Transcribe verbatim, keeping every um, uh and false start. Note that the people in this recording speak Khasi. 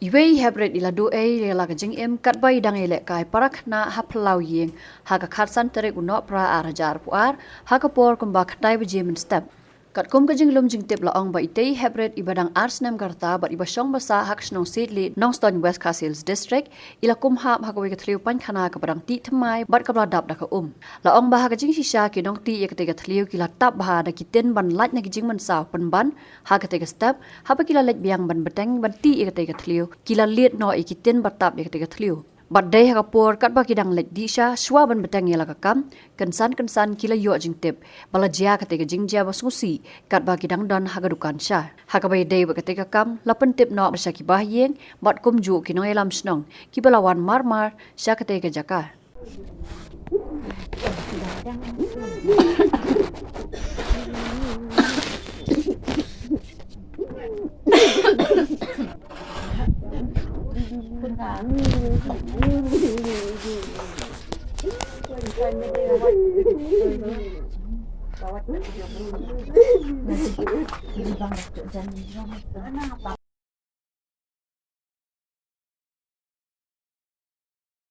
Iwei i heprit i la duh ei ïa la ka jingim katba i dang ïalehkai para khynnah ha phyllaw ïing ha ka khatsan tarik u Nohprah ar hajar arphew ar ha ka por kumba khyndai baje mynstep. Katkum ka jinglum jingtip la ong ba itei i heprit iba dang ar snem ka rta bad iba shong ba sah ha ka shnong Siatlieh, Nongstoiñ, West Khasi Hills District, i la kum hap ha kawei ka thliew painkhana kaba dang tih thymmai bad kaba la dap da ka um. La ong ba ha ka jingshisha ki nongtih ïa katei ka thliew ki la tap bha da ki tin ban lait na ki jingmynsaw pynban ha katei ka step, haba ki la leit biang ban bteng ban tih ïa katei ka thliew, ki la lied noh ïa ki tin ba tap ïa katei ka thliew. Bad dei ha ka por katba ki dang leit dih sha shuwa ban bteng ïa la ka kam, kynsan kynsan ki la ïoh jingtip ba la jia katei ka jingjia ba sngewsih katba ki dang don ha ka dukan sha. Ha kaba ïadei bad katei ka kam, la pyntip noh sha ki bahaïing bad kumjuh ki nongïalam shnong kiba la wan mar mar sha katei ka jaka.